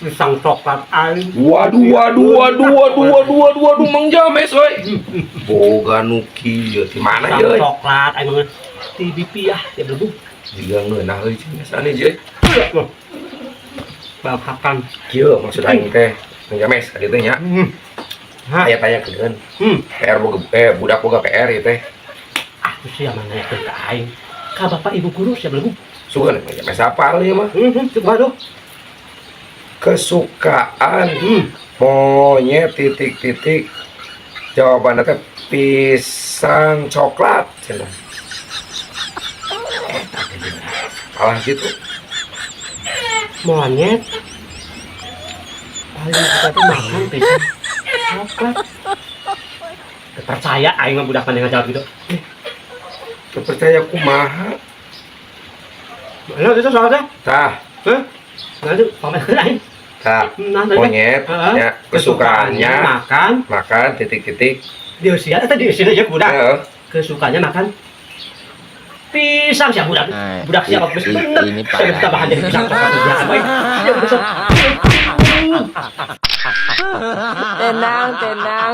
Pisang coklat aing. Waduh, waduh, waduh, waduh, waduh, waduh, waduh, Mang James euy. Boga nu kieu di mana Pisang euy? Coklat aing mah ti pipi ah, dia belebu. Jiga ngeunah euy cenah euy. Bakakan. Kieu maksud aing teh, Mang James ka dieu teh nya. Hah? Aya tanyakeun. PR boga budak boga PR ieu teh. Ah, tuh sia mana ya ka aing. Ka bapak ibu guru sia belebu. Sugan Mang James apal ieu mah. Coba dong. Kesukaan monyet titik titik, jawabannya teh pisang coklat cenah. Eta teh salah gitu. Monyet paling suka tuh makan pisang coklat. Percaya aing mah budak mana ngajawab gitu. Percaya kumaha? Mana itu soalnya? Tah. Hah? Nanti pamer aing. Tah. Nah, tadi monyet heeh. Ya, kesukaannya makan makan titik titik. Di usia tadi di usia aja budak. Heeh. Kesukaannya makan pisang siapa budak? Nah, Budak siapa? Bener. Ini Saya parah. tambahan jadi pisang coklat biasa baik. Ya bisa. Tenang, tenang.